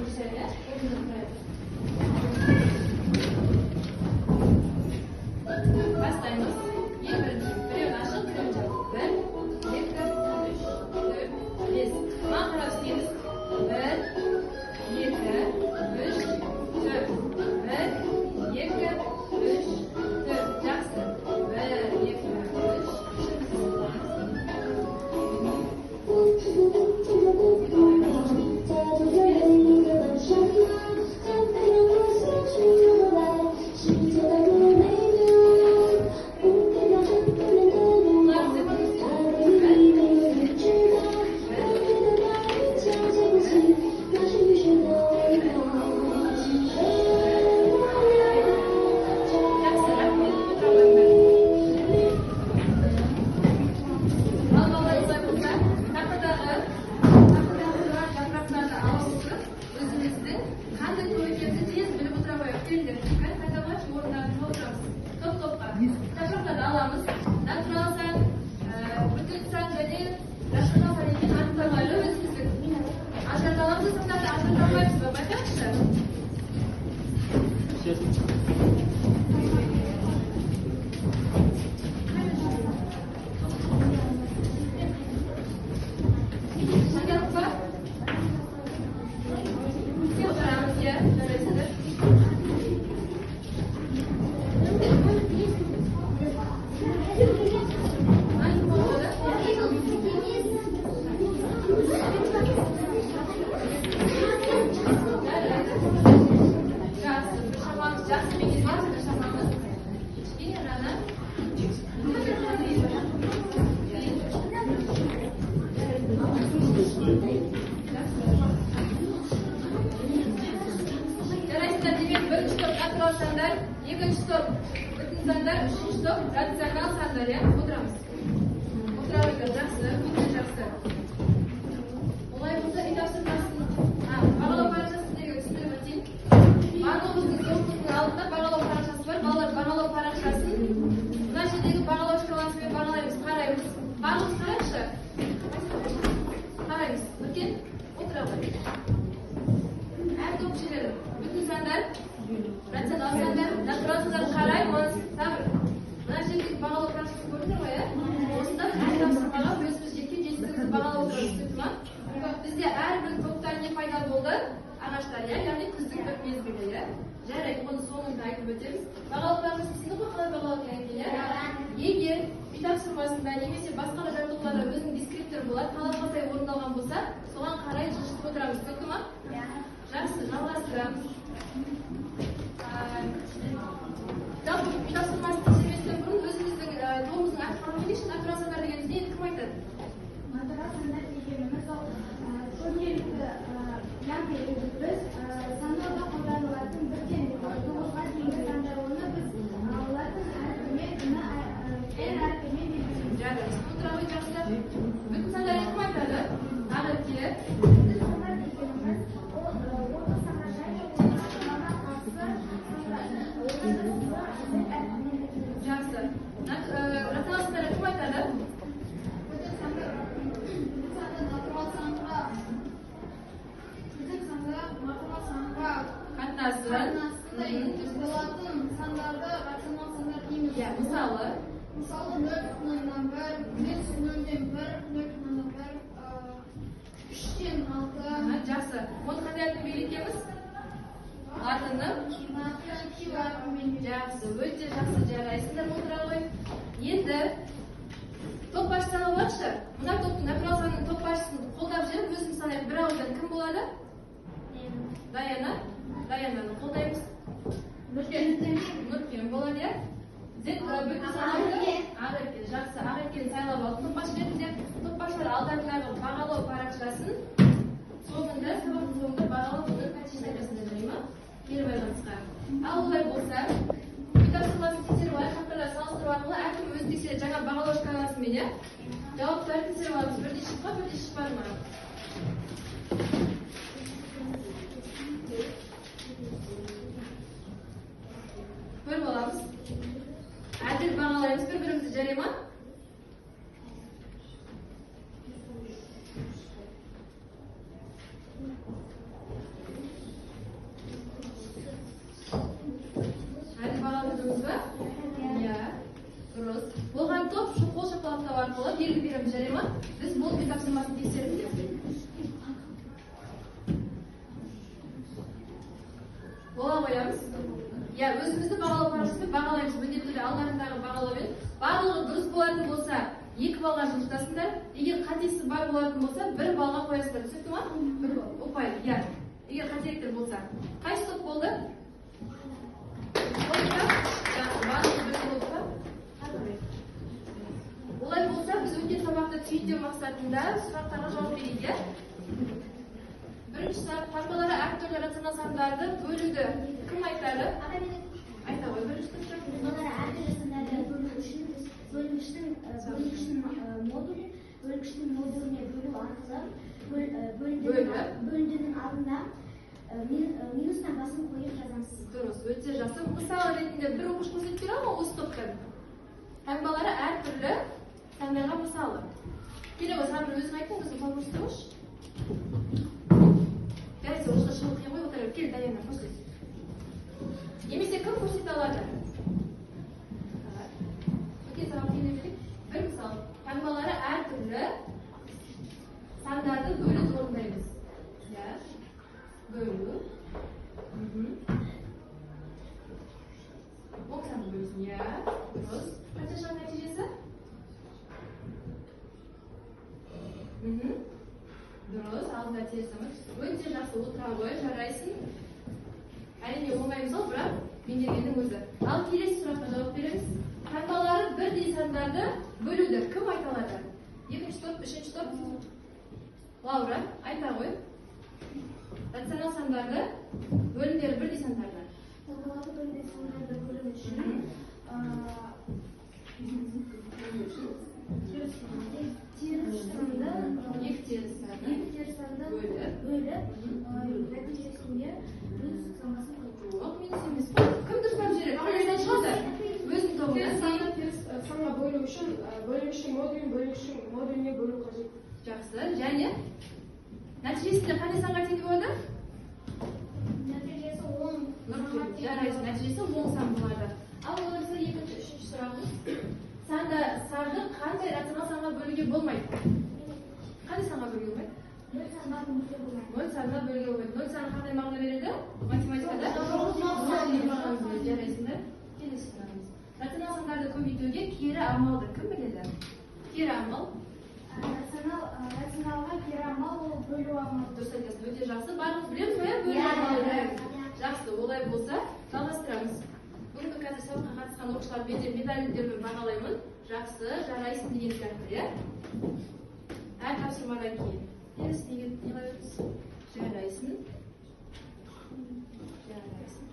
Иә, бастаймыз. Ең бірінші біреуін ашық, біреуін жабық. 1, 2, 3, 4, 5. Маған қарап істейміз. 1, 2, 3, 4. 1, 2, 3, 4. Жақсы. 1, 2, 3. Жақсы, рахмет. Отыра. Ал балалар, олай болса, тақтадағы тұрған жапырақтарды ауыстырып, өзіміздің қандай топ екенімізді тез біліп отыра қояйық. Келіңдер, кәне, қайта алайықшы, орындарын отырамыз. Топ топқа. Жапырақтарды аламыз. Натурал сан, бүтін сан және рационал сан екенін анықтай алайық өзіміздің. Ажырата аламыз ба сандарды, ажырата алмаймыз ба? Байқайықшы. Таңдадық па? Отырамыз, иә, жарайсыздар. Мынаны кім оқыды? Жарайды. Жақсы, бір шамамыз жақсы меңгерген, бір шамамыз кішкене ғана. Жақсы. Жарайсыздар, демек, бірінші топ натурал сандар, екінші топ бүтін сандар, үшінші топ рационал сандар, иә? Отырамыз. Отыра қойыңдар, жақсы, өте жақсы. Олай болса, үй тапсырмасын, бағалау парақшасын сіздерге түсіндіріп өтейін. Барлығымыздың тобымыздың алдында бағалау парақшасы бар. Балалар, бағалау парақшасын мына жердегі бағалау шкаласымен бағалаймыз, қараймыз. Барлығымыз қарайықшы. Қараймыз. Нүркен, отыра ғой. Әр топ мүшелері бүтін сандар, рационал сандар, натурал сандар қараймыз. Сабыр. Мына жердегі бағалау парақшасын көрдіңдер ғой, иә? Осында әр тапсырмаға өзіміз жеке жетістігімізді бағалап отырамыз, түсінікті ма? Бізде әрбір топта не пайда болды? Ағаштар, иә, яғни күздің бір мезгілі, иә? Жарайды, оны соңында айтып өтеміз. Бағалау парақшасын түсіндің ғой, қалай бағалау керек екенін, иә? Егер үй тапсырмасында немесе басқа да жаттығуларда өзінің дескриптор болады, талапқа сай орындалған болса, соған қарай жылжытып отырамыз, түсінікті ма? Жақсы, жалғастырамыз. Жалпы үй тапсырмасын тексерместен бұрын өзіміздің тобымыздың атын қарап кетейікші. Натурал сандар дегеніміз не, енді кім айтады? Натурал сандар дегеніміз ол күнделікті, яғни біз санауда қолданылатын 1-ден 9-ға дейінгі сандар. Оны біз латын әрпімен н, н әрпімен белгілейміз. Жарайды, отыра ғой, жақсы. Бүтін сандар кім айтады? Ақерке. Бүтін сандар дегеніміз ол ондық сандар және оларға қарама қарсы сандар. Оны біз з әрпімен белгілейміз. Жақсы. Рационал сандар кім айтады? Бүтін санды натурал санға Қатынасы. қатынасында болатын сандарды рационал сандар дейміз. Иә, мысалы? Мысалы, 0,1, 5,01, 0,1, 3-тен 6. Жақсы. Оны қандай әрпмен белгілейміз? Латынның? Латын Q әрпімен. Жақсы, өте жақсы, жарайсыңдар, отыра ғой. Енді топ басшысы санап алайықшы. Мына топтың натурал санның топ басшысын қолдап жіберіп, өзіміз санайық. Бір ауыздан кім болады? Даяна. Даянаны қолдаймыз. Нұркен. Нұркен болады, иә? Зет бүтін санауды. Ақерке, жақсы. Ақеркені сайлап алдық топ басшы ретінде. Топ басшылар алдарындағы бағалау парақшасын соңында, сабақтың соңында бағалап отырып, нәтижесін айтасыңдар, жарай ма? Кері байланысқа. Ал олай болса, үй тапсырмасын тексеріп алайық, тақтада салыстыру арқылы әркім өзі тексереді жаңа бағалау шкаласымен, иә? Жауаптарын тексеріп аламыз. Бірдей шықты ма, бірдей шықпады ма? Көріп аламыз. Әділ бағалаймыз бір бірімізді, жарай ма? бақылап белгі береміз, жарай ма? Біз болды тапсырмасын тексеріп. Бола қоямыз. Иә, өзімізді бағалау парақшасымен бағалаймыз. Міндетті түрде алдарындағы бағалаумен. Барлығы дұрыс болатын болса, 2 баллға жылжытасыңдар. Егер қатесі бар болатын болса, 1 баллға қоясыздар. Түсінікті ма? 1 балл. Ұпай, иә. Егер қателіктер болса. Қайсы топ болды? Жақсы, барлығы бірдей болды па? Олай болса, біз өткен сабақты түйіндеу мақсатында сұрақтарға жауап берейік, иә? Бірінші сұрақ, таңбалары әртүрлі рационал сандарды бөлуді кім айтады? Айта ғой, бірінші топтан. Таңбалары әртүрлі сандарды бөлу үшін біз бөлгіштің модулі, бөлгіштің модуліне бөлу арқылы бөліндінің алдында минус таңбасын қойып жазамыз. Дұрыс, өте жақсы. Мысал ретінде бір оқушы көрсетіп бере ала ма осы топтан? Таңбалары әртүрлі сандарға мысалы. Келе ғой, саған бір өзің айттың, өзің көрсете қойшы. Бәрі осыға шығу қиын ғой, отыра бер. Кел, Даяна, көрсет. Немесе кім көрсете алады? Өткен сабақ кейін берейік. Бір мысал. Таңбалары әртүрлі сандарды бөлуді орындаймыз. Иә. Бөлу. Оң санды бөлесің. Иә. Дұрыс. Қанша шығады нәтижесі? Дұрыс, алдында теріс санды. Өте жақсы, отыра ғой, жарайсың. Әрине оңай мысал, бірақ меңгергеннің өзі. Ал келесі сұраққа жауап береміз. Таңбалары бірдей сандарды бөлуді кім айта алады? Екінші топ, үшінші топ. Лаура, айта ғой. Рационал сандарды, бөлімдері бірдей сандарды. Таңбалары бірдей сандарды бөлу үшін теріс санды, екі теріс санды екі теріс санды бөліп, нәтижесінде минус таңбасын қойып. Жоқ, минус емес қой. Кім дұрыстап жібереді? Қандай шығады? Өзінің тобында. Теріс санды теріс санға бөлу үшін бөлгіштің модулін бөлгіштің модуліне бөлу қажет. Жақсы. Және нәтижесінде қандай санға тең болады? Нәтижесі 10. Жарайсың, нәтижесі 10 сан болады. Ал олай екінші, үшінші сұрағымыз. Санды қандай рационал санға бөлуге болмайды? Қандай санға бөлуге болмайды? 0 санға бөлуге болмайды. 0 санға бөлуге болмайды. 0 саны қандай мағына береді? Математикада? Жарайсыңдар. Келесі сұрағымыз. Рационал сандарды көбейтуге кері амалды кім біледі? Кері амал. Рационалға кері амал ол бөлу амалы. Дұрыс айтасың, өте жақсы. Барлығымыз білеміз ғой, иә, бөлу амалды. Жақсы, олай болса, жалғастырамыз. Бүгінгі қазір сабаққа қатысқан оқушылар мен де медальдермен бағалаймын. Жақсы, жарайсың деген сияқты, иә? Әр тапсырмадан кейін. Теріс неге не қоямыз? Жарайсың. Жарайсың.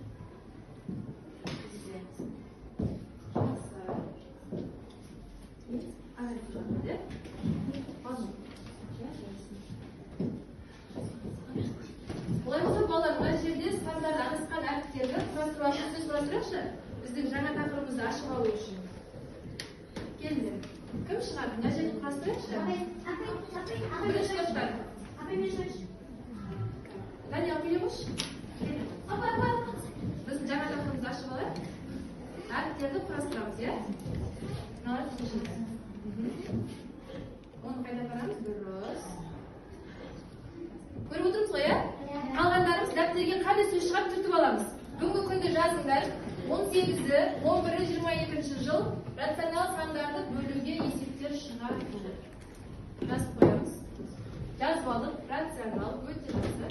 Жақсы. Олай болса, балалар, мына жерде сандарды адасқан әріптерді құрастыру сөз құрастырайықшы. Біздің жаңа тақырыбымызды ашып алу үшін. Келіңдер. Кім шығады? Мына жерде құрастырайықшы. Бірінші топтан. Даниял, келе қойшы. Біздің жаңа тақырыбымызды ашып алайық. Әріптерді құрастырамыз, иә? Мыналар шешілді. Оны қайда апарамыз? Дұрыс. Көріп отырмыз ғой, иә? Қалғандарымыз дәптерге қандай сөз шығады түртіп аламыз. Бүгінгі күнді жазыңдар. 18-і, 11-і, 22-ші жыл рационал сандарды бөлуге есептер шығару. Жазып қоямыз. Жазып алдық. Рационал өте жақсы.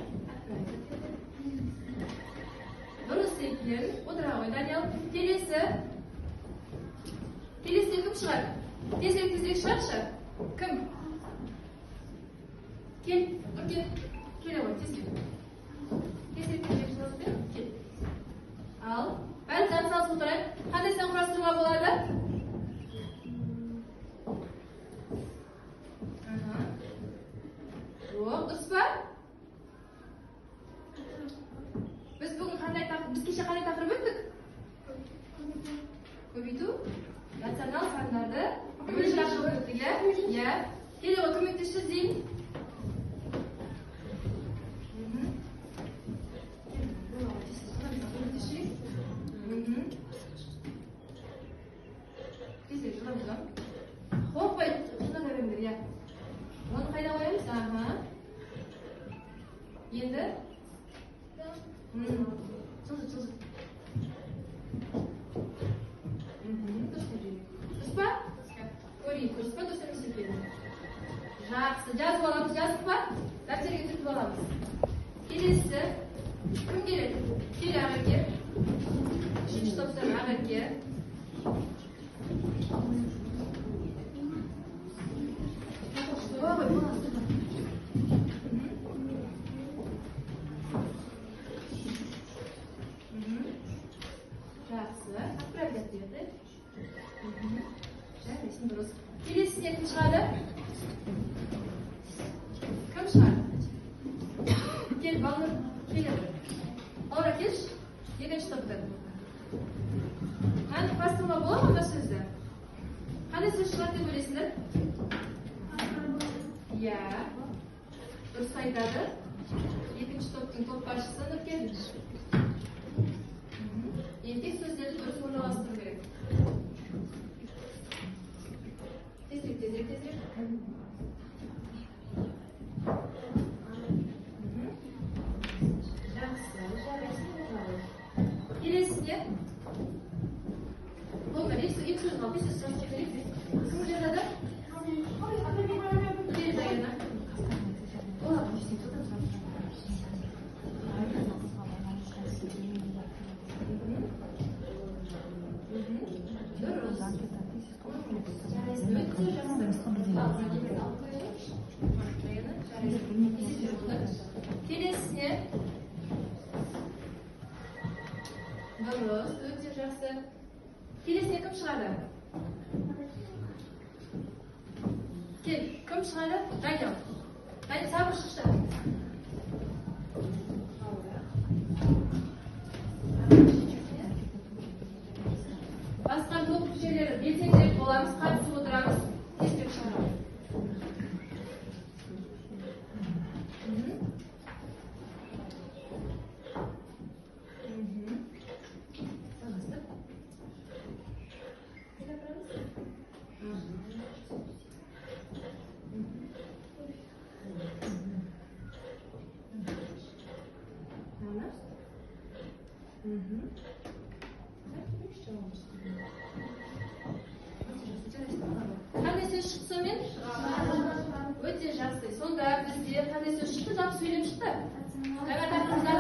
Дұрыс екен. Отыра ғой, Даниял. Келесі. Келесі кім шығар? Тезірек, тезірек шығаршы. Кім? Кел, Нұркен. Келе ғой, тезірек. Тезірек, тезірек шығарып бер. Кел. Ал, бәріміз атсалысып отырайық. Қандай сан құрастыруға болады? Жоқ, дұрыс па? Біз бүгін қандай тақырып, біз кеше қандай тақырып өттік? Көбейту рационал сандарды бөлу тақырыбы өттік, иә? Иә. Келе ғой, көмектесші Зейін. Қорықпай, Енді? Жылжы, жылжы. Дұрыс па? Көрейік, дұрыс па, дұрыс емес екен. Жақсы, жазып аламыз, жаздық па? Дәптерге түртіп аламыз. Келесі. Кім келеді? Кел, Ақерке. Үшінші топтан Ақерке. Жақсы. Отправить ответы. Жарайсың, дұрыс. Келесісіне кім шығады? Кім шығады? Кел, Балнұр, келеді. Лаура, келші. Екінші топтан. Әні құрастыруға бола ма мына сөзді? Қандай сөз шығады деп ойлайсыңдар? Иә. Дұрыс айтады. Екінші топтың топ басшысы Нұркен. Еңбек сөздерді дұрыс орналастыру керек. Тезірек, тезірек, тезірек. Жақсы, жарайсың. Келесіне. Болды, екі сөз қалды, бес сөз жазып керек. Кім жазады? Кел, Даяна. Дұрыс. Жарайсың, өте жақсы. Келесіне. Дұрыс, өте жақсы. Келесіне кім шығады? Кел, кім шығады? Даниял. Даниял, сабыр шықшы. Басқа топ мүшелері белсендірек боламыз, қатысып отырамыз. Тезірек шығарамыз. Қандай сөз шықты сонымен? Өте жақсы. Сонда бізде қандай сөз шықты? Жалпы сөйлем шықты. Жаңа тақырыбымызда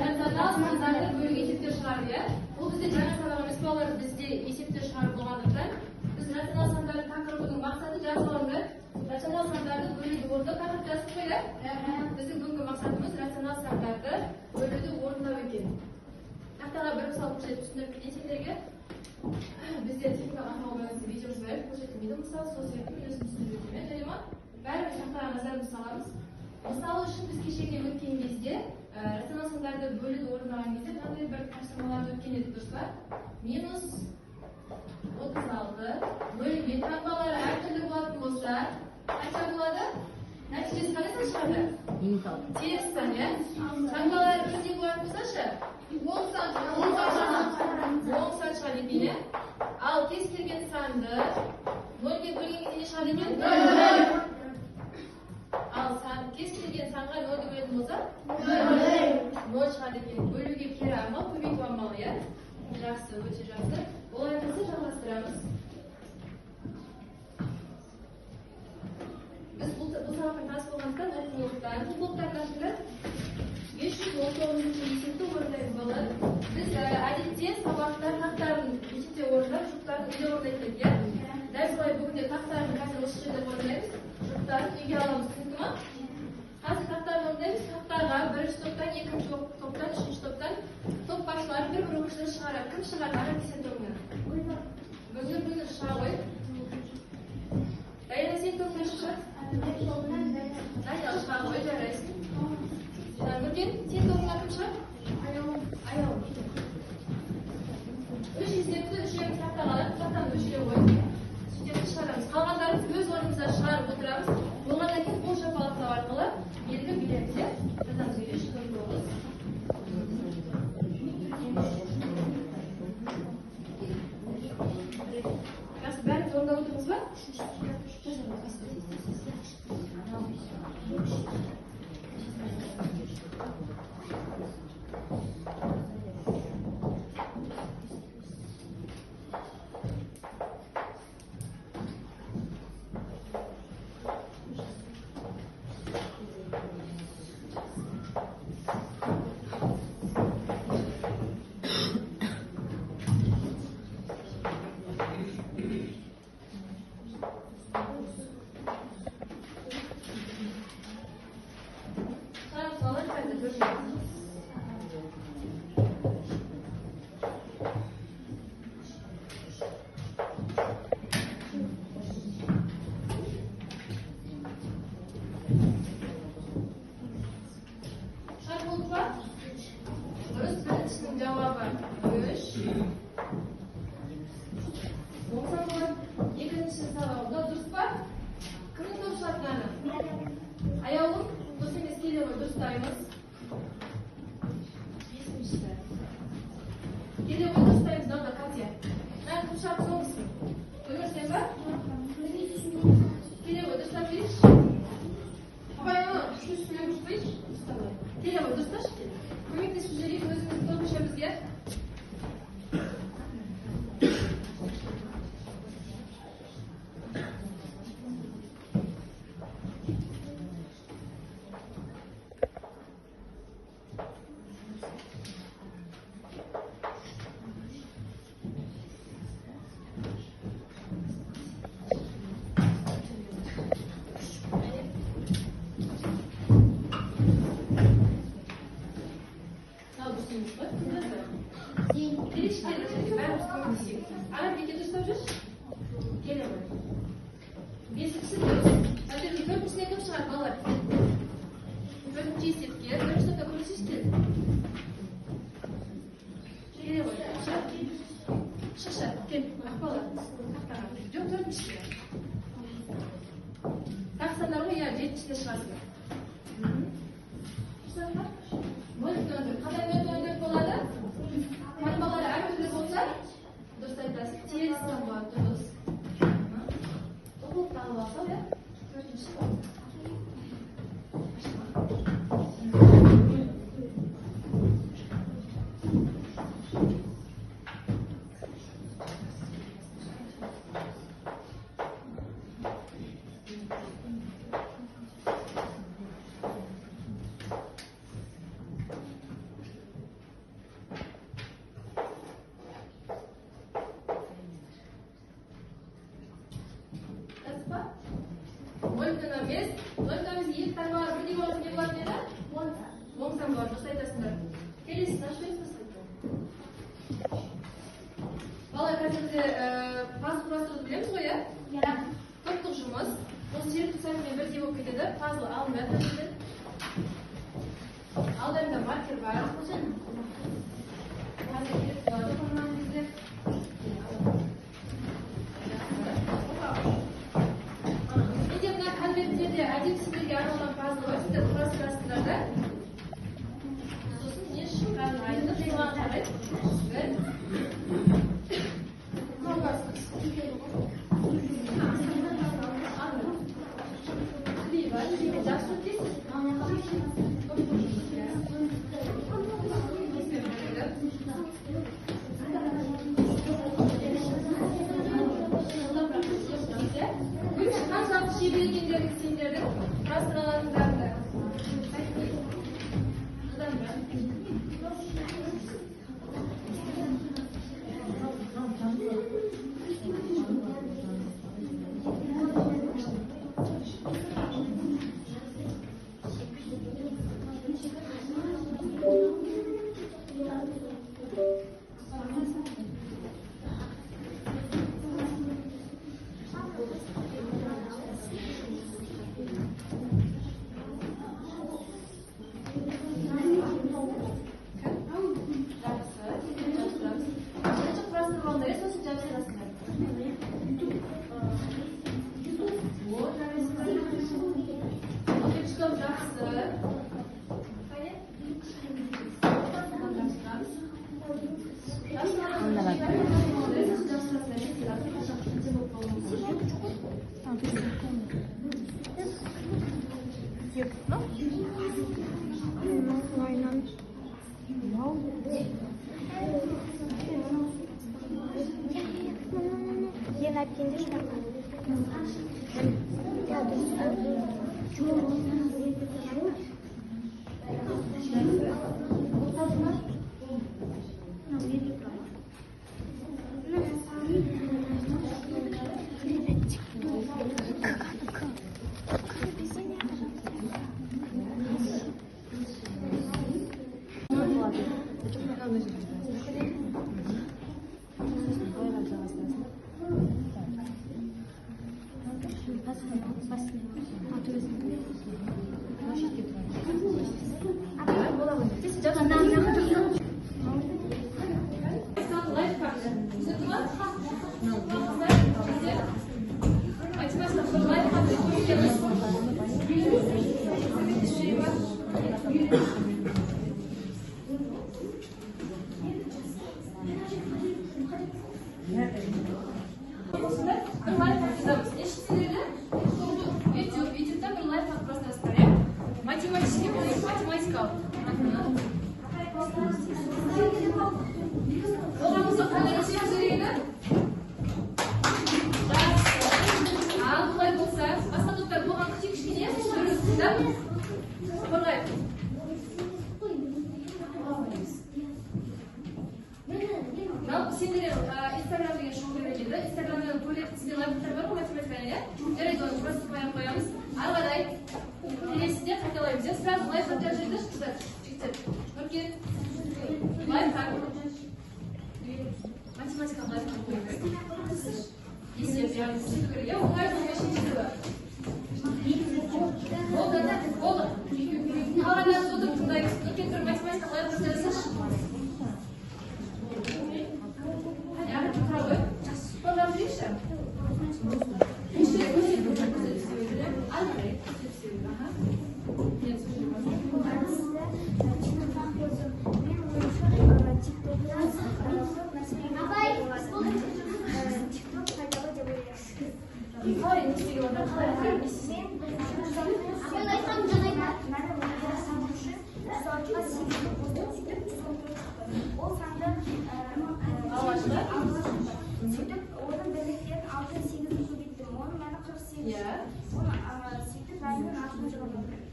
рационал сандарды бөлік есептер шығару, иә? Бұл бізде жаңа сабақ емес, балалар, бізде есептер шығару болғандықтан біз рационал сандардың тақырыбының мақсаты жазып алыңдар. Рационал сандарды бөлуді орындау тақырып жаздық қой, да? Біздің бүгінгі мақсатымыз рационал сандарды бөлуді орындау екен. Тақтаға бір мысал көрсетіп түсіндіріп кетейін сендерге. Бізде техникалық ақауға байланысты видео жіберіп көрсетілмейді мысал, сол себепті мен өзім түсіндіріп өтемін, және ма? Бәріміз тақтаға назарымызды саламыз. Мысалы үшін біз кешеге өткен кезде рационал сандарды бөлуді орындаған кезде қандай бір тапсырмаларды өткен едік, дұрыс па? Минус 36 бөлінген таңбалары әртүрлі болатын болса, қанша болады? Нәтижесі қандай сан шығады? Теріс сан, иә? Таңбалары бірдей болатын болса ше? Оң сан шығады екен, иә? Ал кез келген санды 0-ге бөлген кезде не шығады екен? Ал кез келген санға 0-ді бөлетін болса, 0 шығады екен. Бөлуге кері амал, көбейту амалы, иә? Жақсы, өте жақсы. Олай болса жалғастырамыз. Біз бұл сабақпен таныс болғандықтан оқулықтан, оқулықтарды ашыңдар. 519-шы есепті орындаймыз, балалар. Біз әдетте сабақта тақтарын мектепте орындап, жұптарын үйде орындайтын едік, иә? Дәл солай бүгін де тақтарын қазір осы жерде орындаймыз, жұптарын үйге аламыз, түсінікті ма? Қазір тақтарын орындаймыз. Тақтаға бірінші топтан, екінші топтан, үшінші топтан топ басшылары бір-бір оқушыны шығарады. Кім шығады? Ағай, сен тобыңнан. Бүгін шыға ғой. Даяна, сен тобыңнан шығады? Даниял шыға ғой, жарайсың. Нұркен, сен тобыңнан кім шығады? Аяулым. Аяулым. Үш есепті үшеуміз тақтаға аламыз, тақтаны өшіре қойып, сөйтіп шығарамыз. Қалғандарымыз өз орнымызда шығарып отырамыз. Болғаннан кейін қол шапалақтау арқылы белгі береміз, иә? Жазамыз 549. Жақсы, бәріміз орындап отырмыз ба? Шығарып салайық қазір төртінші. Шығарып болдық па? Дұрыс, біріншісінің жауабы 3. Оң сан болады. Екіншісі сабағы. Мынау дұрыс па? Кімнің топ шығады мынаны? Аяулым, дұрыс емес, келе ғой, дұрыстаймыз. Бесіншісі. Келе ғой, дұрыстаймыз, мынау да қате. Мынаны кім шығады соңғысын? Гүлнұр, сен ба? Келе ғой, дұрыстап берейікші. Апай, ана үшіншісін мен дұрыстайыншы. Дұрыстап. Келе ғой, дұрысташы, кел. Көмектесіп жіберейік өзіміздің топ мүшемізге. Мынау дұрыс емес қой, кім жазды? Келеші, кел, жерге, бәріміз көмектесейік. Арабеке, дұрыстап жүрші. Келе ғой. Бесіншісі дұрыс. Әйтеуір төртіншісіне кім шығады, балалар? Төртінші есепке. Төртінші топта көмектесейші, кел. Келе ғой. Шығар. Шықшы, кел, Ақбала. Тақтаға. Жоқ, төртіншісіне. Тақсаңдар ғой, иә, жетіншісіне шығасыңдар. Шықсаңдар. 0,4. Қандай 0,4 болады? Таңбалары әртүрлі болса, дұрыс айтасыз, теріс сан болады, дұрыс. Оқулықтан алып алсақ, иә? Төртіншісі болды. Жаздық па? 0,5. 0,5 екі таңбалар бірдей болса не болатын еді? Оң сан болады, дұрыс айтасыңдар. Келесісін ашып жібересіз бе? Балалар, қазір бізде пазл құрастыруды білеміз ғой, иә? Топтық жұмыс. Ол серіктік санымен бірдей болып кетеді. Пазл алынды мына жерден. Алдарында маркер бар. Қазір керек болады құрған кезде. Менде мына конверттерде әдеп сіздерге арналған пазл бар, сіздер құрастырасыңдар да. Сосын не шыққанын айтып, соған қарай бір. Клей бар, жақсы өткенсіз. Топтық жұмыс, иә. Несімен бірігіп. Көрейікші, қаншалықты шебер екендеріңді сендердің құрастыра алатындарыңды. Жылдамырақ. Жақсы, жабыстырамыз. Бірінші құрастырып алыңдар, иә, сосын жабыстырасыңдар. Вот, екінші топ жақсы. Қане? Жабыстырамыз. Жабыстырасыңдар, сосын жабыстырасыңдар. Қате болып қалуы мүмкін. Ең әпкенде шыққан.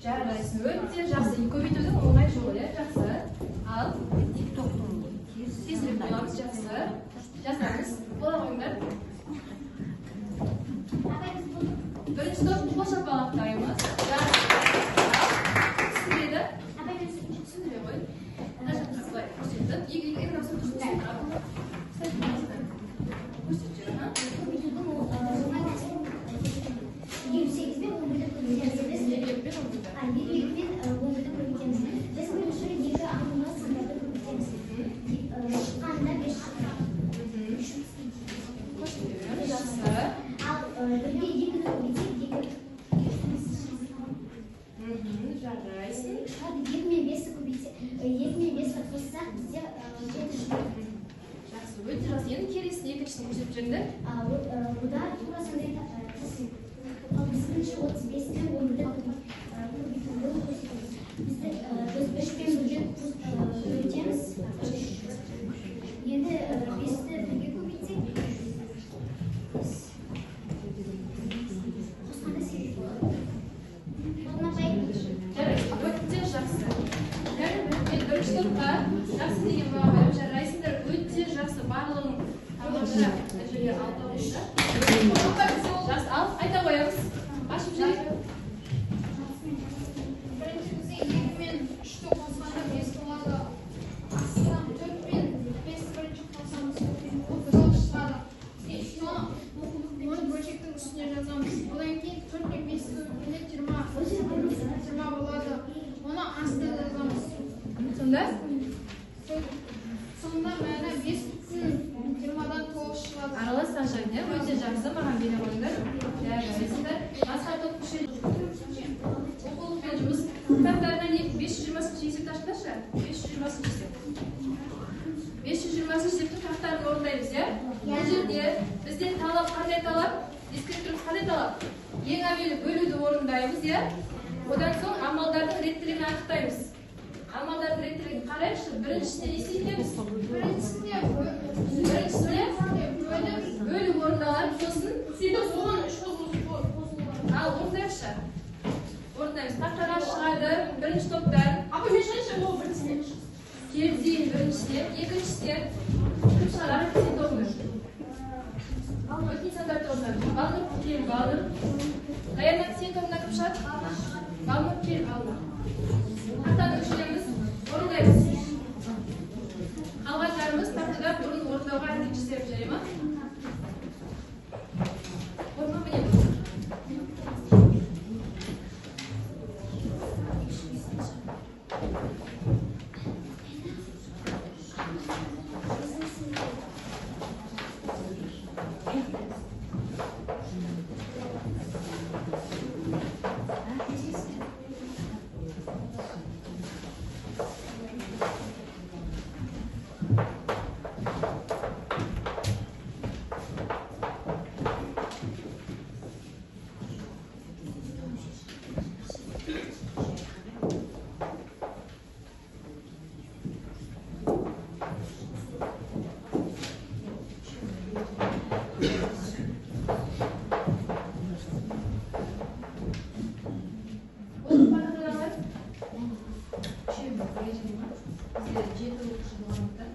Жарайсың, өте жақсы. Көбейтудің оңай жолы, иә, жақсы. Ал тезірек боламыз, жақсы. Жазамыз. Бола қойыңдар. Бірінші топ қол шапалақтаймыз. Жақсы. Ал түсіндіреді. Түсіндіре ғой. Мына жақта былай көрсетіп, екі екі тұрсын. Көрсетіп жібер, аха. Көбейтудің оңай тәсілін 58 бен 11-ді көбейтеміз. 52 пен 11-ді көбейтеміз. Біз бірінші екі алдыңғы сандарды көбейтеміз. Шыққанда 5 шығады. Жақсы. Ал бірге 2-ні көбейтсек 2. Жарайсың. Шығады 2 мен 5-ті көбейтсек, 2 мен 5-ті қоссақ бізде 7 шығады. Жақсы, өте жақсы. Енді келесін екіншісін көрсетіп жіберіңдер. Ода тура сондай тәсіл. Ал біз бірінші 35 пен 11-ді көбейтуді көрсетеміз. Біз 3 пен 1-ді көбейтеміз. Енді 5-ті 1-ге көбейтсек, қосқанда 8 болады. Жарайсың, өте жақсы. Мен бірінші топқа жақсы деген баға беремін. Жарайсыңдар, өте жақсы. Барлығың тамаша. Мына жерге алтау қойшы. Жақсы, ал айта қоямыз. Ашып жіберейік. Бірінші бізде 2 мен 3-ті қосқанда 5 болады. Астынан 4 пен 5 бірінші қосамыз. Ол 9 шығады. Оны бөлшектің үстіне жазамыз. Одан кейін 4 пен 5-ті көбейтсек 20 болады. Оны астына жазамыз. Сонда? Сонда мәні 5,20-дан 9 шығады. Аралас санжар, иә? Өте жақсы, маған бере қойыңдар. Жарайсыңдар. Басқа топ мүшелері оқулықпен жұмыс. Кітаптарынан 520-шы есепті ашыңдаршы. 520-шы есеп. 520-шы есептің тақтарын орындаймыз, иә? Бұл жерде бізде талап қандай талап? Ескертіп қандай талап? Ең әуелі бөлуді орындаймыз, иә? Одан соң амалдардың реттілігін анықтаймыз. Амалдардың реттілігін қарайықшы. Біріншісіне не істейміз? Біріншісіне бөлу орындалады, сосын Сөйтіп оған 3 қосылады. Ал орындайықшы. Бірінші топтан. Апа, мен шығайыншы, ол біріншісіне. Кел Зейін біріншісіне, екіншісіне. Кім шығады? Ағай, сен тобыңнан. Өткен сандар тобынан. Балнұр, кел, Балнұр. Даяна, сен тобыңнан кім шығады? Балнұр, кел, Балнұр. Тақтаны өшіреміз, орындаймыз. Қалғандарымыз тақтада бұрын орындауға әрекет жасаймыз, жарай ма? Орынға мінеміз. Осы тақтадан алайық. Үшеуміз бірге және ма? Бізде 7 оқушы болғандықтан.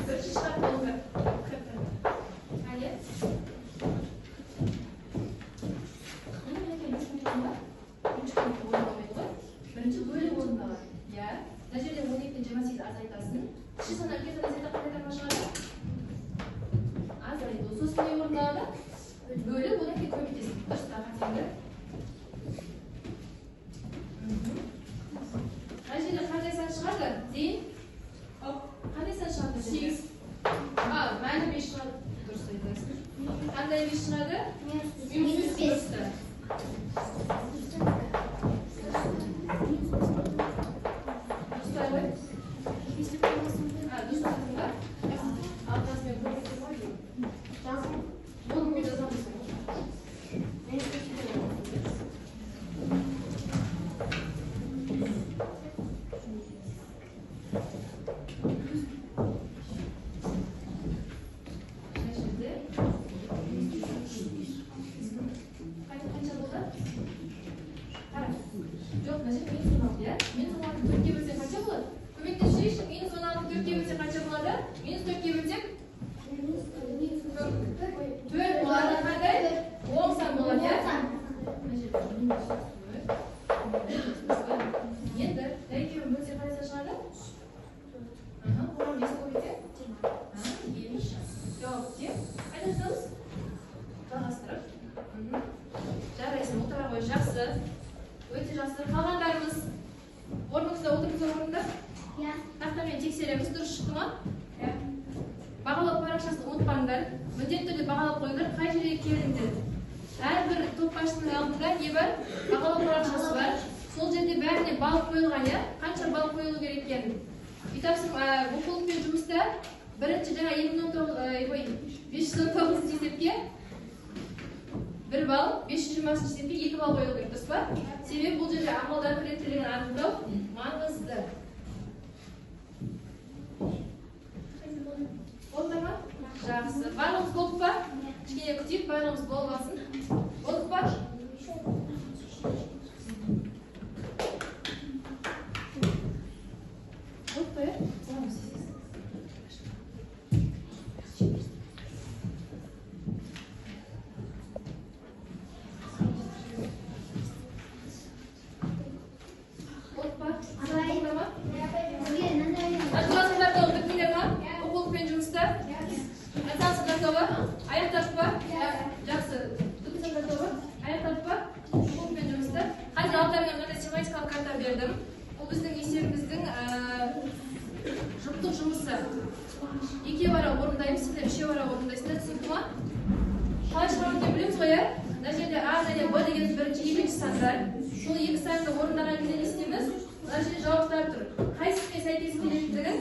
Бірінші шығады болыңдар. Әне. Бірінші бөлік орындалмайды ғой. Бірінші бөлік орындалады. Иә. Мына жерде 12 пен 28 азайтасың. Кіші сан үлкен сан азайтса қандай тарма шығады? Азайту. Сосын не орындалады? Бөліп, одан кейін көбейтесің. Дұрыс та, қатеңді. Мына жерде қандай сан шығады? Зейін? Қандай сан шығады? 8. А, мәні 5 шығады. Дұрыс айтасың. Қандай 5 шығады? Минус 5. Дұрыс та. Дұрыс та ғой? А, дұрыс айтасың ба? Алтасымен көбейтесің ғой. Модульмен жазамыз. Минус 5 екен. Мына жерде қанша болды? Қара. Жоқ, мына жерде минус 16, иә? Минус 16 4-ке бөлсек қанша болады? Көмектесіп жіберейікші, минус 16 4-ке бөлсек қанша болады? Минус 4-ке бөлсек 4 болады. Қандай? Оң сан болады, иә? Мына жерде минус 4. Енді екеуін бөлсек қандай сан шығады? Аха, оған 5 көбейтсек? 50 шығады. Жауап тең. Қайда жазамыз? Жалғастырып. Жарайсың, отыра ғой, жақсы. Өте жақсы. Қалғандарымыз орныңызда отырыңыздар, орнында. Иә. Тақтамен тексереміз, дұрыс шықты ма? Иә. Бағалау парақшасын ұмытпаңдар. Міндетті түрде бағалап қойыңдар, қай жерге келдіңдер. Әрбір топ басшысының алдында не бар? Бағалау парақшасы бар. Сол жерде бәріне балл қойылған, иә? Қанша балл қойылу керек екенін. Үй тапсырма, оқулықпен жұмыста бірінші жаңа 2019, ой, 519 есепке 1 балл, 520 есепке 2 балл қойылу керек, дұрыс па? Себебі бұл жерде амалдардың реттілігін анықтау маңызды. Болды ма? Жақсы. Барлығымыз болдық па? Кішкене күтейік, барлығымыз болып алсын. Болдық па? Болдық па, иә? Боламыз. Болдық па? Болды ма? Натурал сандар тобы бітіңдер ма? Оқулықпен жұмыста? Натурал сандар тобы аяқтадық па? Жақсы. Бүтін сандар тобы аяқтадық па? Оқулықпен жұмыста. Қазір алдарыңа мынандай семантикалық карта бердім. Бұл біздің есебіміздің жұптық жұмысы. Екеу ара орындаймыз, сендер үшеу ара орындайсыңдар, түсінікті ма? Қалай шығару екенін білеміз ғой, иә? Мына жерде А және Б деген бірінші, екінші сандар. Сол екі санды орындаған кезде не істейміз? Мына жерде жауаптар тұр. Қайсысымен сәйкес келетіндігін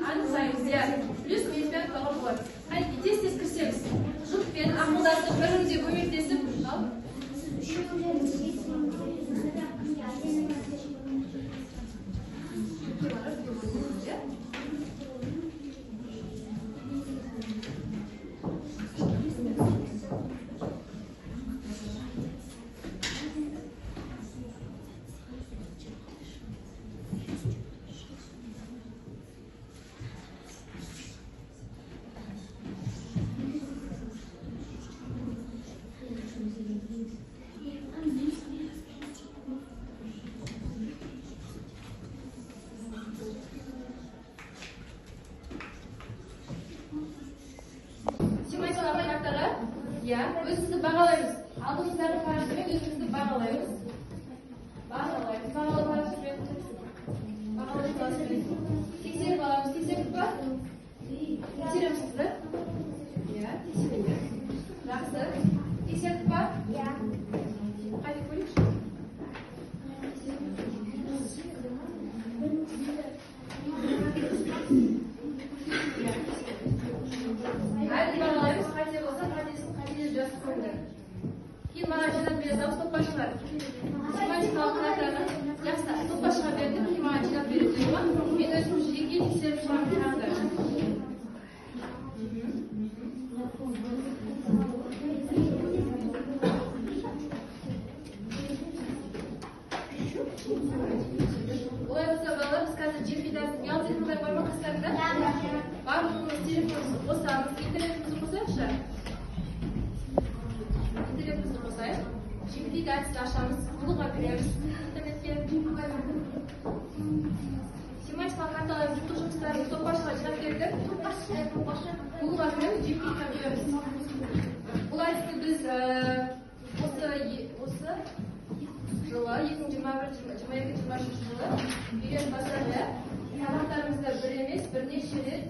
анықтаймыз, иә. Плюс минуспен анықтауға болады. Қанекей, тез-тез кірісеміз. Жұппен ақылдасып, бір-бірімізге көмектесіп, ал. Екеу ара біреу орындаймыз, иә? Олай болса, балалар, біз қазір GMP-дасын. Ұялы телефондар бар ма қастарыңда? Барлығымыз телефонымызды қосамыз, интернетімізді қосайықшы. Интернетімізді қосайық. GMP әдісін ашамыз, Google-ға кіреміз, интернетке. Семантикалық карталар, жұптық жұмыстарын топ басшыға жинап бердік. Google-ға кіреміз, GMP-ға кіреміз. Бұл әдісті біз осы жылы 2021, 22, 23 жылы үйреніп бастады. Сабақтарымызда бір емес, бірнеше рет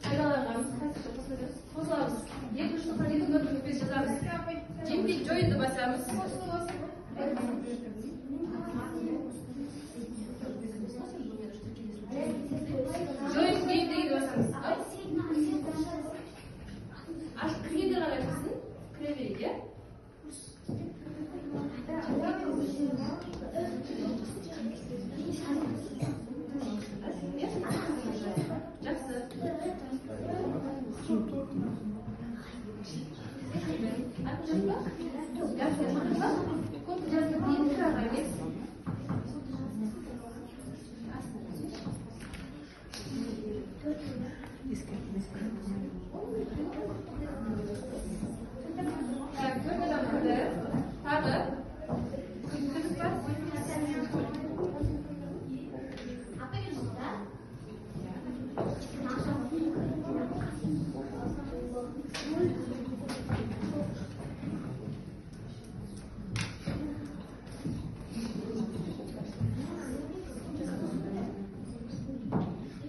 пайдаланғанбыз. Қазір қосыламыз. 292 0,5 жазамыз. GMP join-ді басамыз. Join game дегенді басамыз. Ашып кіргенде ғана кірсін, кіре берейік, иә? Жақсы. Атын жазып па? Жақсы, шықтың ба? Кодты жаздық дейін экранға емес. Так, төрт адам кірді. Тағы. Кірдік па?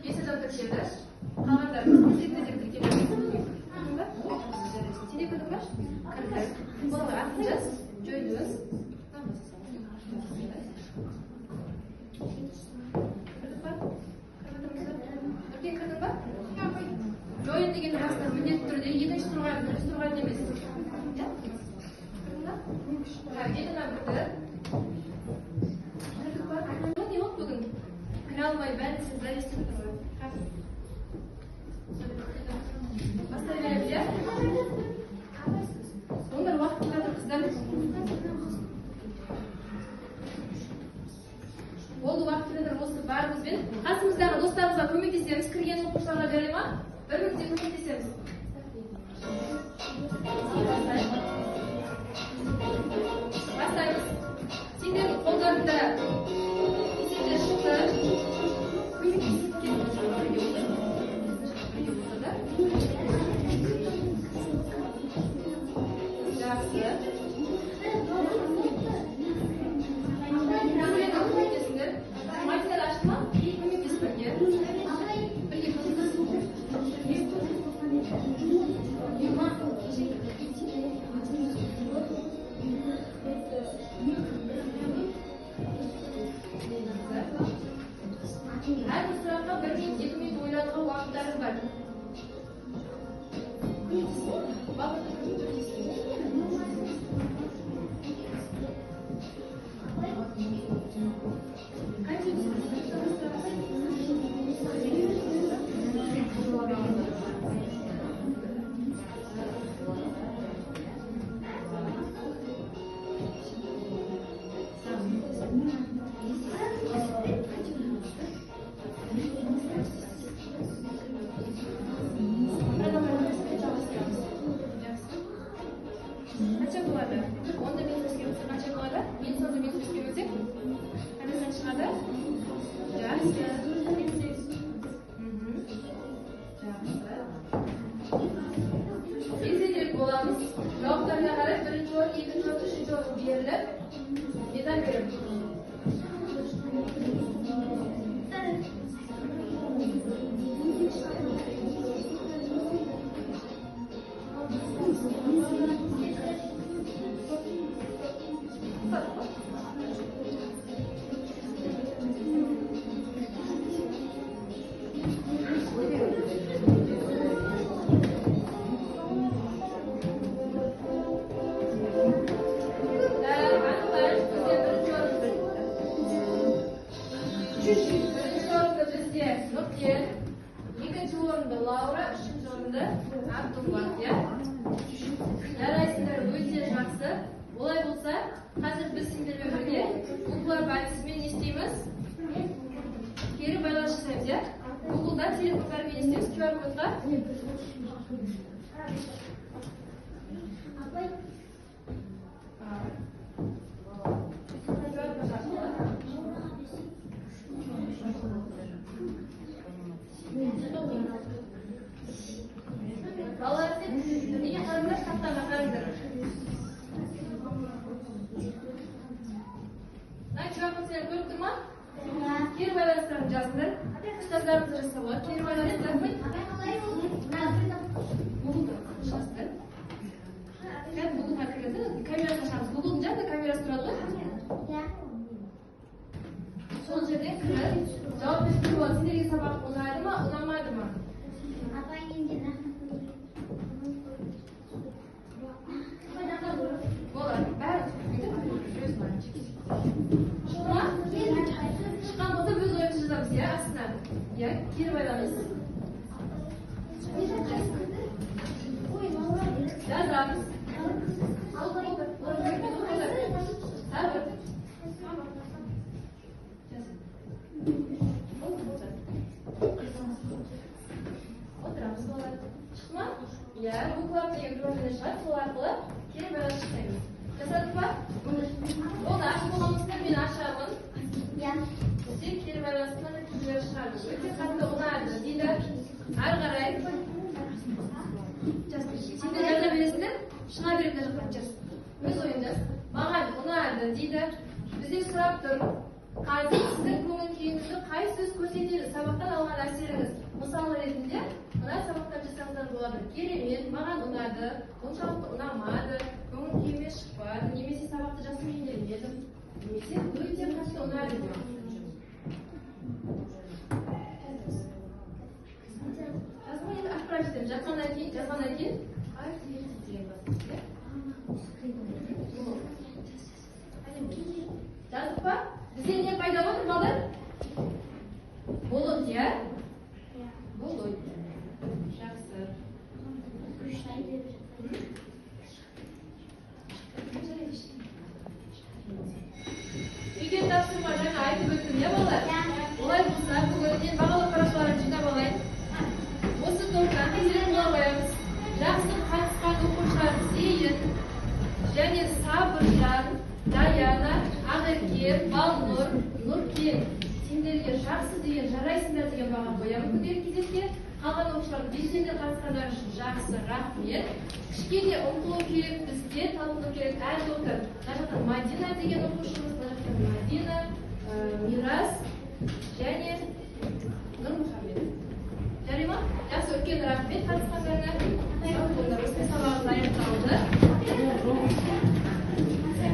Бес адам тіркелді. Қалғандар кезек-кезек тіркелеміз. Кірдің ба? Сен де кірдің ба? Кірді. Балалар, атын жаз, жөніңіз. Кірдік па? Кірдіңіз ба? Нұркен, кірдің ба? Join дегенді басыңдар міндетті түрде, екінші тұрған, бірінші тұрған емес. Иә? Кірдің ба? Так, жеті адам кірді. Кірдік па? Не болды бүгін? Кіре алмай, бәрін сіз завис деп тұр ғой. Бастай береміз, иә? Ондар уақыт кетіп жатыр, қыздар. Болды, уақыт кетіп жатыр. Осы барымызбен қасымыздағы достарымызға көмектесеміз. Кірген оқушыларға жарай ма? Бір-бірімізге көмектесеміз. Бастаймыз. Сендердің қолдарыңда есептер шықты. Көмектесіп келіңіз. Бірге отыр. Бірге отыр, да? Жақсы. Бір-біріңе көмектесіңдер. Материал ашты ма? Көмектес бірге. Бірге көмектес. Әрбір сұраққа 1 минут, 2 минут ойлануға уақыттарың бар. Көмектес. Бабырды көмектес. Қанша Қанша болады? 10-ды минус беске бөлсек қанша болады? Минус 10-ды минус беске бөлсек қандай сан шығады? Жақсы. Жақсы. Белсендірек боламыз. Жауаптарына қарай бірінші орын, екінші орын, үшінші орын беріліп, медаль береміз. Анықтайық, бізде бірінші орын. Бірінші орынды бізде Нұркен, екінші орынды Лаура, үшінші орынды Абдулла, иә? Жарайсыңдар, өте жақсы. Олай болса, қазір біз сендермен бірге буквалар әдісімен Гуглда телефондармен істейміз QR кодқа. Апай, QR код арқылы. Балалар, сен неге қараңдар, тақтаға қараңдар. Мына QR код сендер көріп тұр ма? Кері байланыстарын жазыңдар. Ұстаздарыңыз жасаса болады. Кері байланыстар. Апай, қалай ол? Гуглда шығасыздар. Қазір Гуглға кіреді. Камерасын ашамыз. Гуглдың жанында камерасы тұрады ғой. Иә. Сол жерде кіріп, жауап берсеңдер болады. Сендерге сабақ ұнады ма, ұнамады ма? Апай, енді Болады. Бәрі шықты ма? Шыққан болса, өз ойымызды жазамыз, иә, астына. Иә, кері байланыс. Жазамыз. Сабыр. Жаз. Болды, болды. Отырамыз, балалар. Шықты ма? Иә, Google деген приложение шығады, сол арқылы кері байланыс жасаймыз. Жасадық па? Болды, ашып болғанымызда мен ашамын. Иә. Бізде кері байланыстан нәтижелер шығады. Өте қатты ұнады дейді. Ары қарай. Жаз. Сендер жаза бересіңдер, шыға береді мына жақтан, жаз. Өз ойын жаз. Маған ұнады дейді. Бізде сұрап тұр. Қазір сіздің көңіл күйіңізді қай сөз көрсетеді? Сабақтан алған әсеріңіз. Мысал ретінде мына сабақтан жасаңыздар болады. Керемет, маған ұнады, оншалықты ұнамады, көңіл күйіме шықпады, немесе сабақты жақсы меңгермедім, немесе өте қатты ұнады деп. Жазма, енді отправить етеміз. Жатқаннан кейін, жазғаннан кейін ответить деген басамыз, иә? Жаздық па? Бізде не пайда болды, балдар? Болот, иә? Болот. Жақсы. Үйге тапсырма жаңа айтып өттім, иә, балалар? Олай болса, бүгін мен бағалау парақшаларын жинап алайын. Осы топтан телефонға қоямыз. Жақсы қатысқан оқушылар Зейін және Сабыржан, Даяна, Ақерке, Балнұр, Нұркен. Сендерге жақсы деген, жарайсыңдар деген баға қоямын күнделік кезекке. Қалған оқушылар белсенді қатысқандары үшін жақсы, рахмет. Кішкене ұмтылу керек, бізге талпыну керек әр топтан. Мына жақтан Мадина деген оқушымыз, мына жақтан Мадина, Мирас және Нұрмұхаммед. Жарай ма? Жақсы, үлкен рахмет қатысқандарына. Сау болыңдар. Осымен сабағымыз аяқталды.